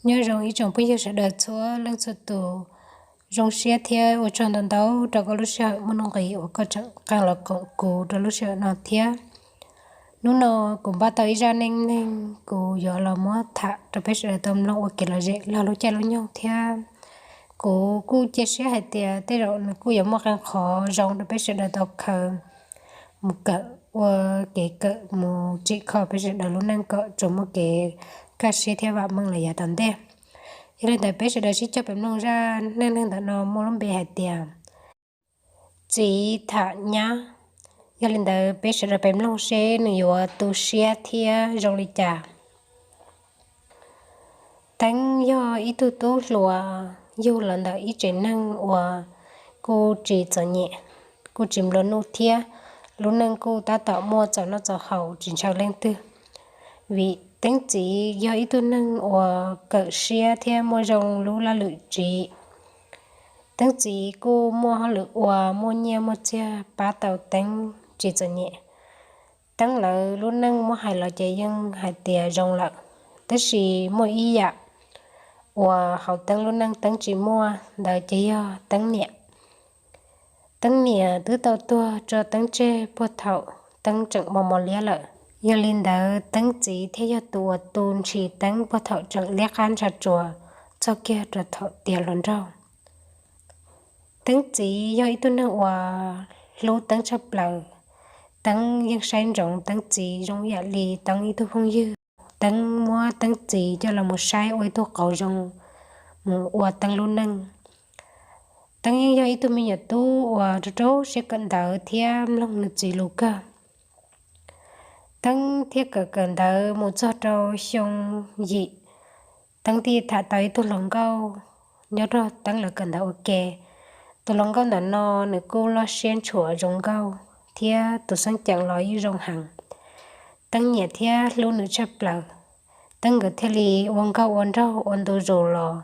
Nyob zoo ib tsoom phooj ywg sawv daws txhua leej txhua tus, zoo siab thiab ua tsaug ntau ntau rau koj lub sij hawm muaj nuj nqis uas koj tseem qee los koom kuv rau lub sij hawm no thiab. Hnub no kuv npaj tau ib zaj neej neeg kuv yuav los muab tham rau peb sawv daws tau mloog ua kev lom zem log lub caij lub nyoog thiab. Kuv kuj cia siab hais tias tej zaum nws kuj yuav muaj qee qhov zoo rau peb sawv daws tau khaws mus kawm ua kev kawm mus tsim kho peb sawv daws lub neej kom tsuas muaj kev kaj siab thiab vam meej los yav tom ntej. Yog li ntawd peb sawv daws sib cog pem mloog zaj neej neeg ntawm no muaj lub npe hais tias txiv tham nyab. Yog li ntawd peb sawv daws pem mloog seb nws yuav tu siab thiab zoo li cas. Teeb yog ib tug tub hluas yug los ntawm ib tsev neeg uas kuj tsis txom nyem, kuj tsis nplua nuj thiab lub neej kuj tab tom muaj txaus noj txaus haus tsis ntshaw leej twg. Vim Teeb txiv yog ib tug neeg uas kawm siab thiab muaj zoo lub laj lwm tsiv. Teeb txiv kuj muaj hauj lwm ua muaj nyiaj muaj txiag pab tau Teeb tsis txom nyem. Teeb lawv lub neej muab hais los ces yeej hais tias zoo lawm, tab sis muaj ib yam uas hauv Teeb lub neej Teeb tsis muaj ntawd ces yog Teeb niam. Teeb niam twb tau tuag tso Teeb tseg puag thaum Teeb tseem mos mos liab lawm. Yog li ntawd Teeb txiv thiaj yog tus uas tu ntshis Teeb puag thaum tseem liab qab ntsha tsuas txog kiag rau thaum tiav hluas nraug. Teeb txiv yog ib tug neeg uas hlub Teeb tshaj plaws. Teeb yeej saib ntsoov Teeb txiv zoo yam li Teeb ib tug phooj ywg. Teeb muab Teeb txiv coj los mus saib ua ib tug qauv zoo mus ua Teeb lub neej. Teeb yeej yog ib tug me nyuam tub uas rau rau siab kawm ntawv thiab mloog nws txiv lus kawg. Teeb thiaj kawm kawm ntawv mus txog rau xyoo yim, Teeb thiaj tham tau ib tug hluas nkauj nyob rau Teeb lawv kawm ntawv ua ke. Tus hluas nkauj ntawm no nws kuj loj siab ntshua zoo nkauj thiab tus xeeb ceem los yeej zoo heev. Teeb nyiam thiab hlub nws tshaj plaws. Teeb nkawd thiaj li ua nkauj ua nraug ua ntu zus los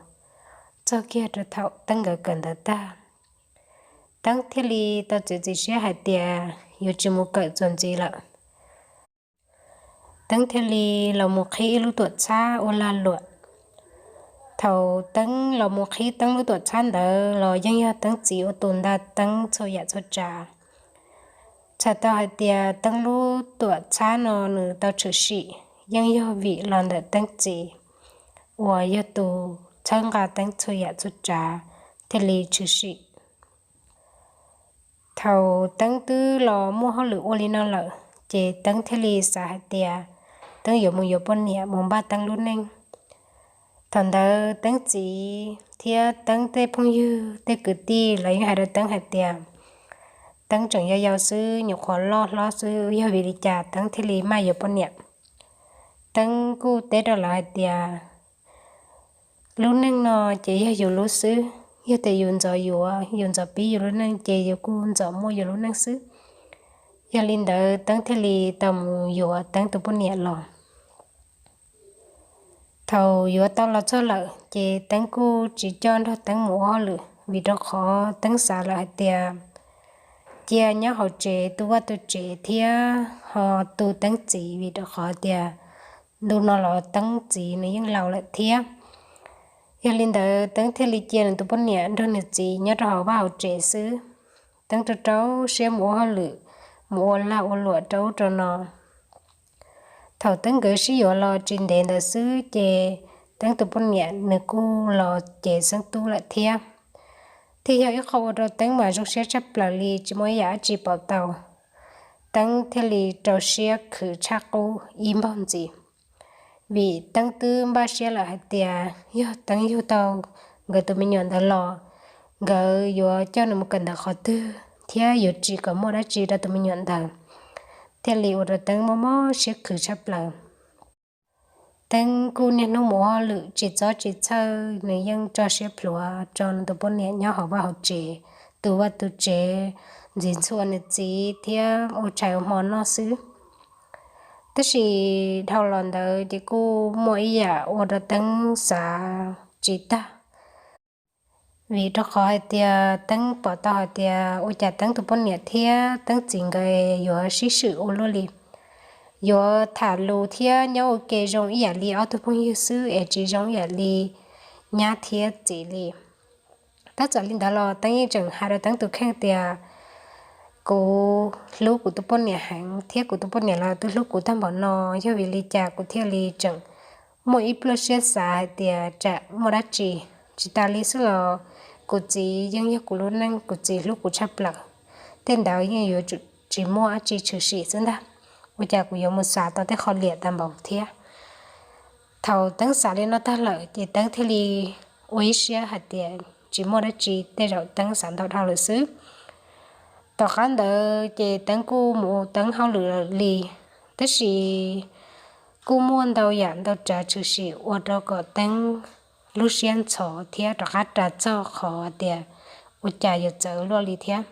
txog kiag rau thaum Teeb nkawd kawm ntawv tag. Teeb thiaj li tau txiav txim siab hais tias yuav tsis mus kawm txuas ntxiv lawm. Teeb thiaj li los mus qhib ib lub tuam txhab ua lag luam. Thaum Teeb los mus qhib Teeb lub tuam txhab ntawd los yeej yog Teeb txiv ua tus nta Teeb txhua yam txhua tsav. Txhais tau hais tias Teeb lub tuam txhab no nws tau tshwm sim yeej yog vim los ntawm Teeb txiv uas yog tus txhawb nqa Teeb txhua yam txhua tsav thiaj li tshwm sim. Thaum Teeb twb los muaj hauj lwm ua li no lawm ces Teeb thiaj li xav hais tias Teeb yuav mus yuav poj niam mus npaj Teeb lub neej. Thaum ntawd Teeb txiv thiab Teeb tej phooj ywg tej kwv tij lawv yeej hais rau Teeb hais tias Teeb tseem yau yau xwb, nyuam qhuav loj hlob xwb, yog vim li cas Teeb thiaj li maj yuav poj niam. Teeb kuj teb rau lawv hais tias lub neej no ces yog yus lub xwb, yog tias yus ntxov yuav, yus ntxov pib yus lub neej ces yus kuj ntxov muaj yus lub neej xwb. Yog li ntawd Teeb thiaj li tau mus yuav Teeb tus poj niam los. Thaum yuav tau los txog lawm ces Teeb kuj tsis coj nrog Teeb mus ua hauj lwm vim rau qhov Teeb xav lawm hais tias cia nyob hauv tsev tu vaj tu tsev thiab ho tu Teeb txiv vim rau qhov tias ntu no los Teeb txiv nws yeej laus lawm thiab. Yog li ntawd Teeb thiaj li cia nws tus poj niam nrog nws txiv nyob rau hauv vaj hauv tsev xwb. Teeb rau rau siab mus ua hauj lwm, mus ua lag ua luam rau ub rau no. Thaum Teeb nkawd sib yuav los tsis ntev ntawd xwb ces Teeb tus poj niam nws kuj los cev xeeb tub lawm thiab. Thiaj yog ib qho ua rau Teeb mas zoo siab tshaj plaws li tsis muaj ib yam dab tsi pom tau. Teeb thiaj li rau siab khwv tshaj qub ib npaug ntxiv. Vim Teeb twb npaj siab lawm hais tias yog Teeb yug tau nkawd tus me nyuam ntawd los, nkawd yuav coj nws mus kawm ntawv qhov twg thiab yuav tsis kom muaj dab tsi rau tus me nyuam ntawd. Thiaj li ua rau Teeb mob mob siab khwv tshaj plaws. Teeb kuj niaj hnub mus ua hauj lwm tsis txob tsis txhawj, nws yeej tso siab plhuav tso nws tus poj niam nyob hauv vaj hauv tsev, tu vaj tu tsev, ntxiv ntxhua nws txiv thiab ua tshais ua hmo noj xwb. Tab sis dhau los ntawd ces kuj muaj ib yam ua rau Teeb xav tsis tag. Vim rau qhov hais tias Teeb pom tau hais tias ua cas Teeb tus poj niam thiab Teeb txiv nkawd yuav sib swm ua luaj li. yuav tham lus thiab nyob ua ke zoo ib yam li ob tug phooj ywg xwb es tsis zoo ib yam li nyab thiab txiv li. Tab txawm li ntawd los Teeb yeej tseem hais rau Teeb tus kheej tias kuv hlub kuv tus poj niam heev thiab kuv tus poj niam los twb hlub kuv tag npaum no, yog vim li cas kuv thiaj li tseem muaj ib pluaj siab xav hais tias tsam muaj dab tsi. Tsis tas li xwb los kuv txiv yeej yog kuv lub neej, kuv txiv hlub kuv tshaj plaws, tej ntawd yeej yuav tsis muaj dab tsi tshwm sim xwb ntag. Ua cas kuv yuav mus xav tau tej qhov liam tag npaum thiab? Thaum Teeb xav li no tag lawm ces Teeb thiaj li ua ib siab hais tias tsis muaj dab tsi, tej zaum Teeb xav ntau dhau lawm xwb. Tom qab ntawd ces Teeb kuj mus ua Teeb hauj lwm lawm li, tab sis kuj muaj ntau yam ntau tsav tshwm sim ua rau kom Teeb lub siab ntxhov thiab rov qab ras txog qhov tias ua cas yuav txawv luaj li thiab.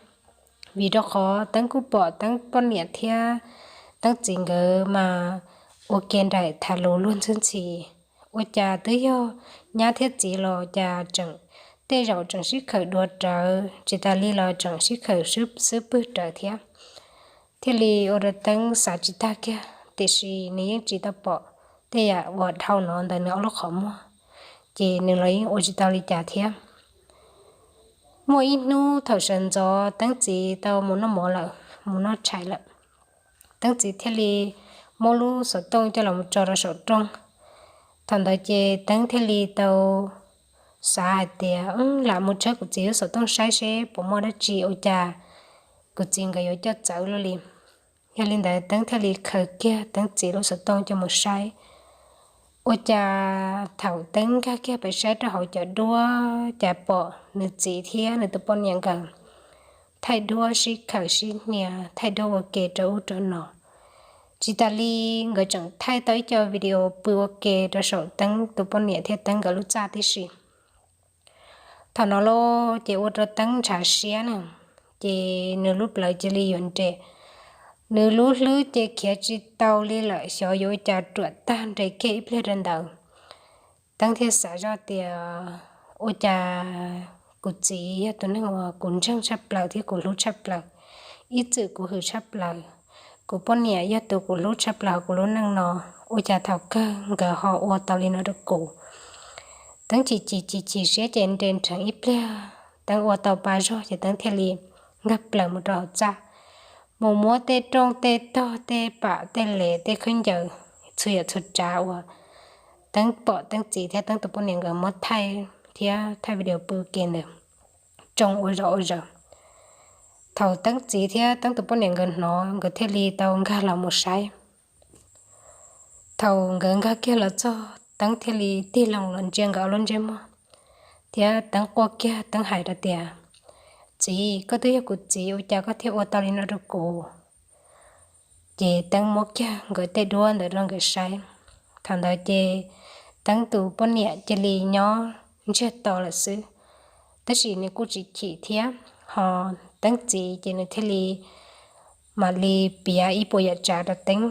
Vim rau qhov Teeb kuj pom Teeb poj niam thiab Teeb txiv nkawd mas ua ke nraim tham lus luag ntxhi ntxhi. Ua cas twb yog nyab thiab txiv los cas tseem, tej zaum tseem sib khawm dua rawv, tsis tas li los tseem sib khawm xwb pwg rawv thiab. Thiaj li ua rau Teeb xav tsis tag kiag, tiam sis nws yeej tsis tau pom tej yam uas dhau no ntawm nws ob lub qhov muag, ces nws los yeej ua tsis tau li cas thiab. Muaj ib hnub thaum sawv ntxov Teeb txiv tau mus noj mov lawm, mus noj tshais lawm, Teeb txiv thiaj li muab lub xov tooj coj los tso rau saum rooj. Thaum ntawd ces Teeb thiaj li tau xav hais tias lam mus tshawb kuv txiv lub xov tooj saib seb puas muaj dab tsi ua cas kuv txiv nkawd yuav coj txawv luaj li. Yog li ntawd Teeb thiaj li khaws kiag Teeb txiv lub xov tooj coj mus saib. Ua cas thaum Teeb nkag kiag pem saib rau hauv cov duab cas pom nws txiv thiab nws tus poj niam nkawd thaij duab sib khawm sib hnia, thaij duab ua ke rau ub rau no. Tsis tas li, nkawd tseem thaij tau ib co video pw ua ke rau saum Teeb tus poj niam thiab Teeb nkawd lub txaj tib si. Thaum no los ces ua rau Teeb ntshav siab na, ces nws lub plawv cia li yuav nres, nws lub hlwb ces khiav tsis tau li lawm, xyov yuav ua cas ruam tag nres kiag ib pliag rau ntawd. Teeb thiaj xav zoj tias ua cas kuv txiv yog tus neeg uas kuv ntseeg tshaj plaws thiab kuv hlub tshaj plaws, ib txwm kuv hwm tshaj plaws, kuv poj niam yog tus kuv hlub tshaj plaws hauv kuv lub neej no, ua cas thaum kawg nkawd ho ua tau li no rau kuv. Teeb chim chim chim chim siab ces nres nrheev ib pliag, Teeb ua tau pa zog ces Teeb thiaj li nkag plaws mus rau hauv txaj, mus muab tej rooj tej tog tej pam tej les tej khaub ncaws txhua yam txhua tsav uas Teeb pom Teeb txiv thiab Teeb tus poj niam nkawd muab thaij thiab thaij video pw ke ntawd tsoo ua zom ua zaws. Thaum Teeb txiv thiab Teeb tus poj niam nkawd hnov nkawd thiaj li tau nkag los mus saib. Thaum nkawd nkag kiag los txog Teeb thiaj li tig loo los ntsia nkawd ob lub ntsej muag, thiab Teeb quaj kiag Teeb hais rau tias, Txiv, koj twb yog kuv txiv ua cas koj thiaj ua tau li no rau kuv? Ces Teeb muab kiag nkawd tej duab ntawd rau nkawd saib. Thaum ntawd ces Teeb tus poj niam cia li nyob ntsiag to lawm xwb, tab sis nws kuj tsis chim thiab. Ho Teeb txiv ces nws thiaj li mam li piav ib puas yam tsav rau Teeb.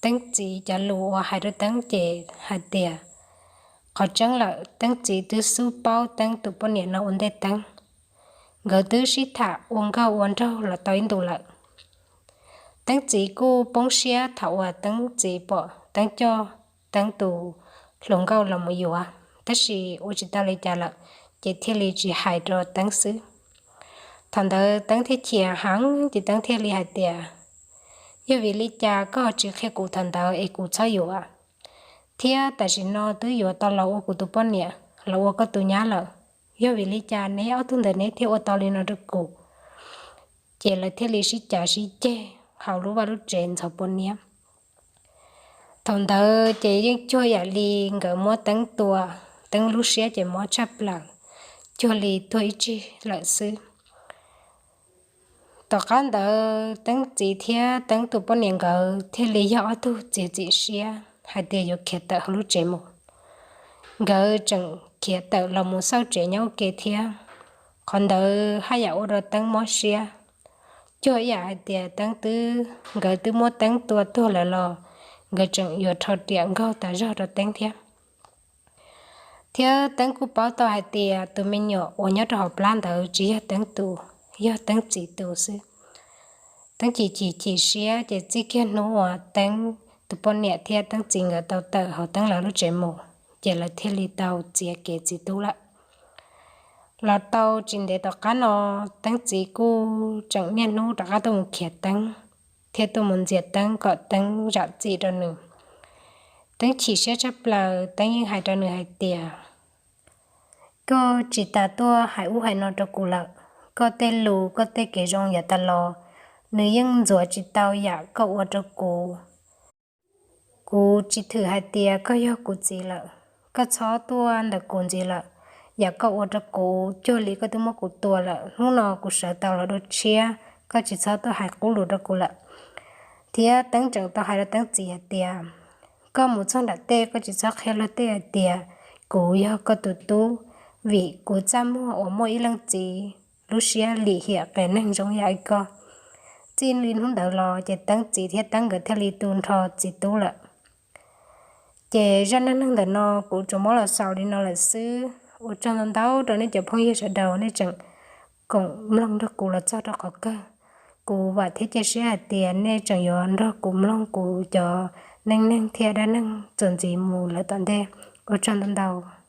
Teeb txiv cov lus uas hais rau Teeb ces hais tias, qhov tseeb lawm Teeb txiv twb xub paub Teeb tus poj niam no ua ntej Teeb, nkawd twb sib tham ua nkauj ua nraug los tau ib ntus lawm. Teeb txiv kuj poob siab thaum uas Teeb txiv pom Teeb coj Teeb tus hluas nkauj los mus yuav, tab sis ua tsis tau li cas lawm, ces thiaj li tsis hais rau Teeb xwb. Thaum ntawd Teeb thiaj chim heev ces Teeb thiaj li hais tias, yog vim li cas koj tsis qhia kuv thaum ntawd es kuv txhob yuav, thiab tam sim no twb yuav tau los ua kuv tus poj niam los ua koj tus nyab lawm, yog vim li cas neb ob tug ntawd neb thiaj ua tau li no rau kuv? Ces lawv thiaj li sib cav sib ceg hauv lub vaj lub tsev ntxhov pua niab. Thaum ntawd ces yeej cuag yam li nkawd muab Teeb tua, Teeb lub siab ces mob tshaj plaws, cuag li tuag ib tsig lawm xwb. Tom qab ntawd Teeb txiv thiab Teeb tus poj niam nkawd thiaj li yog ob tug txiav txim siab hais tias yuav khiav tawm hauv lub tsev mus. Nkawd tseem khiav tawm los mus xauj tsev nyob ua ke thiab. Qhov ntawd haj yam ua rau Teeb mob siab, cuag ib yam hais tias Teeb twb, nkawd twb muab Teeb tua tuag lawm los nkawd tseem yuav rho riam nkaug tas zog rau Teeb thiab. Thiab Teeb kuj paub tau hais tias tus me nyuam uas nyob rau hauv plab ntawd tsis yog Teeb tus, yog Teeb txiv tus xwb. Teeb chim chim chim siab ces txij kiag hnub uas Teeb tus poj niam thiab Teeb txiv nkawd tau tawm hauv Teeb lawv lub tsev mus, ces lawv thiaj li tau txiav kev txiv tub lawm. Los tau tsis ntev tom qab no, Teeb txiv kuj tseem niaj hnub rov qab tuaj mus khiav Teeb, thiab tuaj mus ntxias Teeb kom Teeb zam txim rau nws. Teeb chim siab tshaj plaws, Teeb yeej hais rau nws hais tias, koj tsis tas tuaj hais ub hais no rau kuv lawm. Koj tej lus, koj tej kev zoo yav tas los, nws yeej ntxuav tsis tau yam koj ua rau kuv. Kuv tsis thwm hais tias koj yog kuv txiv lawm, koj txhob tuaj ntawm kuv ntxiv lawm. Yam koj ua rau kuv cuag li koj twb muab kuv tua lawm. Hnub no kuv sawv tau los dua tshiab, koj tsis txhob tuaj hais qub lus rau kuv lawm. Thiab Teeb tseem tau hais rau Teeb txiv hais tias, koj mus txog nram tej koj tsis txhob qhia luag tej hais tias kuv yog koj tus tub, vim kuv txaj muag uas muaj ib leej txiv lub siab lim hiam qias neeg zoo yam li koj. Txij li hnub ntawd los ces Teeb txiv thiab Teeb nkawd thiaj li tu nrho txiv tub lawm. Ces zaj neej neeg ntawm no kuv tsuas muab los xaus li no lawm xwb. Ua tsaug ntau ntau rau nej cov phooj ywg sawv daws nej tseem koom mloog nrog kuv los txog rau qhov kawg. Kuv vam thiab cia siab hais tias nej tseem yuav nrog kuv mloog kuv cov neej neeg thiab dab neeg txuas ntxiv mus lawm tom ntej. Ua tsaug ntau ntau.